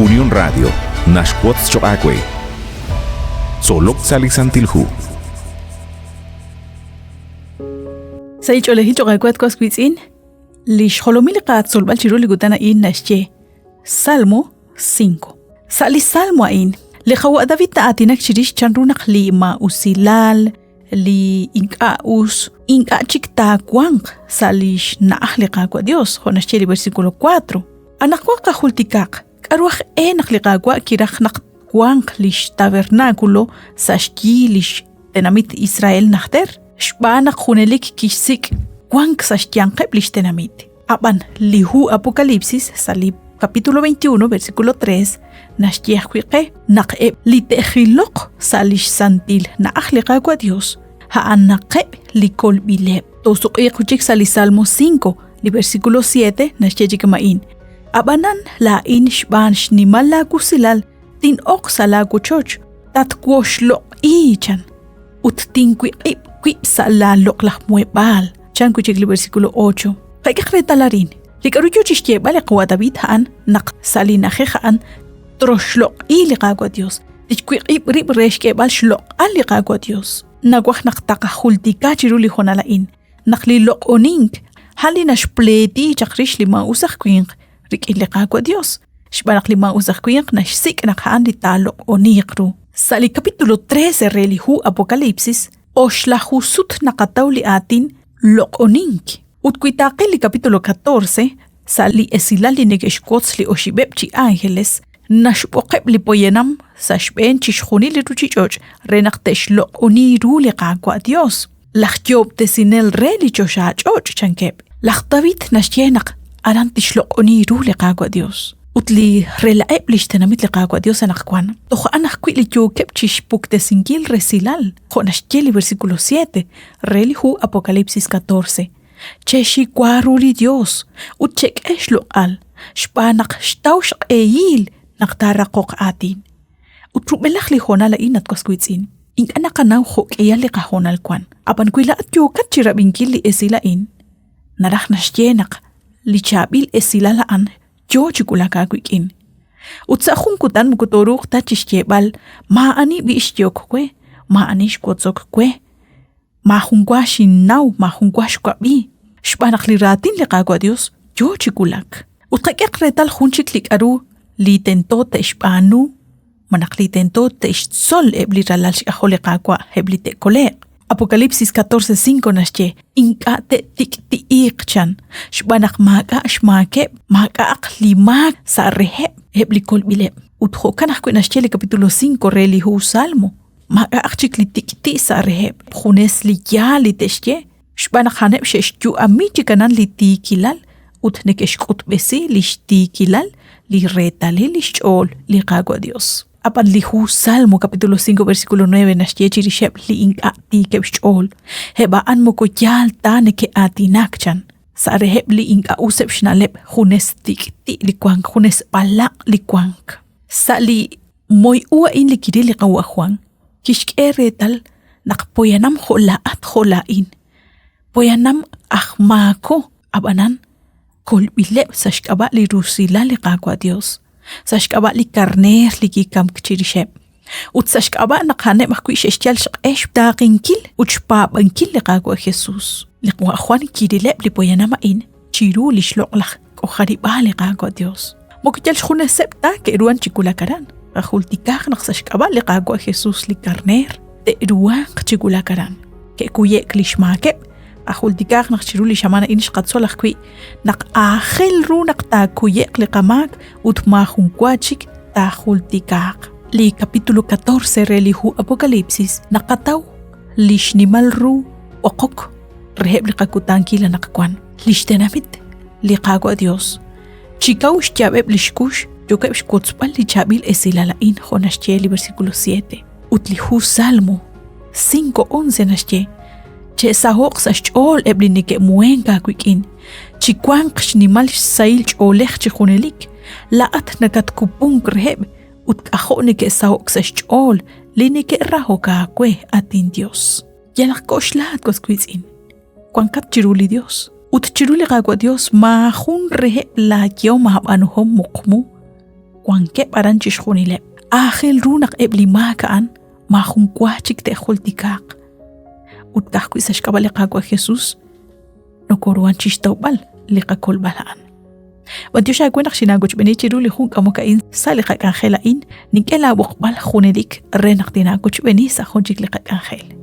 Unión Radio naxwotz choq' aawe. Tzolok sa' li Santil Hu. Sa' li ch'oolejil choq' aawe at was wiitz'in, li xjolomil li qatzolb'al chiru li kutan a'in naxye Salmo 5. Sa' li Salmo a'in, li qawa' David na'aatinak chirix chanru naq li maa'usilal, li ink'a' us, ink'a' chik taawanq sa' li xna'aj li Qaawa' Dios, jo' naxye li versículo 4. Anaqwan qajultikaq k'aru aj e naq li Qaawa' kiraj naq wanq li xtabernáculo sa' xyi li xtenamit Israel najter, xb'aan naq junelik kixsik' wank sa' xyanqeb' li xtenamit. Ab'an li hu Apocalipsis sa' li capítulo 21, versículo 3, naxye ajwi' qe naq eb' li te'jiloq sa' li xsantil na'aj li Qaawa' Dios, a'anaqeb' li kolb'ileb'. Toosuq'iiq chik sa' li Salmo 5, li versículo 7 naxye chik a'in. Ab'anan laa'in xb'aan xnimal laawusilal tin'oq sa' laawochoch, tatwoxloq'i chan, ut tinwiq'ib' wib' sa' laaloq'laj muheb'aal, chan wi' chik li versículo 8. Qak'ehaq reetal arin, li k'aru yo chi xyeeb'al li qawa' David a'an naq sa' li na'ajej a'an troxloq'i li Qaawa' Dios, tixwiq'ib' rib' re xk'eeb'al xloq'al li Qaawa' Dios. Nawaj naq taqajultika chiru li hoonal a'in naq li loq'onink a'an li naxpleeti chaq rix li maa'us aj winq rik'in li Qaawa' Dios, xb'aan naq li maa'us aj winq naxsik' naq a'an li taaloq'oniiq ru. Sa' li capítulo 13 re li hu Apocalipsis, oxlaju sut naqataw li aatin loq'onink. Ut wi taaqil li capítulo 14, sa' li esilal li neke'xwotz li oxib'eb' chi ángeles, naxb'oqeb' li poyanam sa' xb'een chixjunil li ruuchich'och' re naq te'xloq'oni ru li Qaawa' Dios, laj yoob'tesinel re li choxach'och', chankeb'. Laj David naxye naq aran tixloq'oni ru li Qaawa' Dios. Ut li rela'eb' li xtenamit li Qaawa' Dios anaqwan, toj a'an ajwi' li yookeb' chi xpuktesinkil resilal, jo' naxye li versículo 7 re li hu Apocalipsis 14. Chexiwa ru li Dios ut chek'e xloq'al, xb'aan naq xtaw xq'ehil naq taaraqoq aatin. Ut rub'elaj li hoonal a'in, at was wiitz'in, ink'a' naqanaw jo' k'ihal li qahoonal wan. Ab'an wi laa'at yookat chirab'inkil li esil a'in, naraj naxye naq li chaab'il esilal a'an yoo chi wulak aawik'in. Ut sa' jun kutan moko tooruuq ta chixyeeb'al maa'ani b'i' xyehok we, maa'ani xwotzok we, Maajun wa xinnaw, maajun wa xwab'i, xb'aan naq li raatin li Qaawa' Dios yoo chi wulak. Ut qak'ehaq reetal jun chik li k'a'ru li tento te'xb'aanu malaj li tento te'xtzol eb' li ralal xk'ajol li Qaawa' eb' li te'kole'q. Apocalipsis 14:5 naxye, Ink'a' te'tik'ti'iiq chan, xb'aan naq maak'a' xmaakeb', maak'a'aq li maak sa' reheb' eb' li kolb'ileb'. Ut jo'kan ajwi' naxye li capítulo 5 re li hu Salmo, Maak'a'aq chik li tik'ti' sa' reheb', junes li yaal li te'xye, xb'aan naq a'aneb' xe'xyu'ami chik anan li tiikilal ut neke'xk'utb'esi li xtiikilal li reetalil li xch'ool li Qaawa' Dios. Ab'an li hu Salmo capítulo 5 versículo 9 naxye chirixeb' li ink'a' tiikeb' xch'ool, eb' a'an moko yaal ta neke'aatinak chan. Sa' reheb' li ink'a' useb' xna'leb' junes tik'ti' li wank, junes b'alaq' li wank. Sa' li Moy u a'in li kiril li qawa' Juan kixk'e reetal naq poyanam jo' laa'at jo' laa'in, poyanam aj maako, ab'anan kolb'ileb' sa' xk'ab'a' li rusilal li Qaawa' Dios, sa' xk'ab'a' li karneer li kikamk chirixeb', ut sa' xk'ab'a' naq a'aneb' ajwi' xe'xyal xq'e xtaaqenkil ut xpaab'ankil li Qaawa' Jesus. Li qawa' Juan kirileb' li poyanam a'in chiru li xloq'laj k'ojarib'aal li Qaawa' Dios. Moko yal xjuneseb' ta ke'ruhan chi wulak aran. Qajultikaq naq sa' xk'ab'a' li Qaawa' Jesus li Karneer te'ruhanq chi wulak aran. Ke'kuye'k li xmaakeb'. Qajultikaq naq chiru li xamaan a'in xqatzol ajwi' naq aajel ru naq taakuye'q li qamaak ut maajunwa chik taajultikaaq. Li capítulo 14 re li hu Apocalipsis naqataw li xnimal ru b'oqok reheb' li qakutankil anaqwan, lix tenamit li Qaawa' Dios. Chi kaw xyaab'eb' lix kux yookeb' xwotzb'al li chaab'il esilal a'in jo' naxye li versículo 7. Ut li hu Salmo 5:11 naxye, Che'saho'q sa' xch'ool eb' li neke'muhenk aawik'in, chiwanq xnimal xsahil ch'oolej chi junelik, laa'at nakatkupunk reheb' ut k'ajo' neke'saho'k sa' xch'ool li neke'rahok aawe, at inYos. Yalaq k'oxla, at was wiitz'in, wankat chiru li Dios. Ut chiru li Qaawa' Dios maajun reheb' laa yehom aab'aanuhom muqmu. Wankeb' aran chixjunileb'. Aajel ru naq eb' li maak a'an maajun wa chik te'jultikaaq. Ut ka'ajwi' sa' xk'ab'a' li Qaawa' Jesus nokoruhan chixtawb'al li qakolb'al a'an. B'antiox aawe naq xinaawochb'eeni chiru li jun k'amok a'in sa' li qak'anjel a'in, nink'e laab'oqb'al junelik re naq tinaawochb'eeni sa' jun chik li qak'anjel.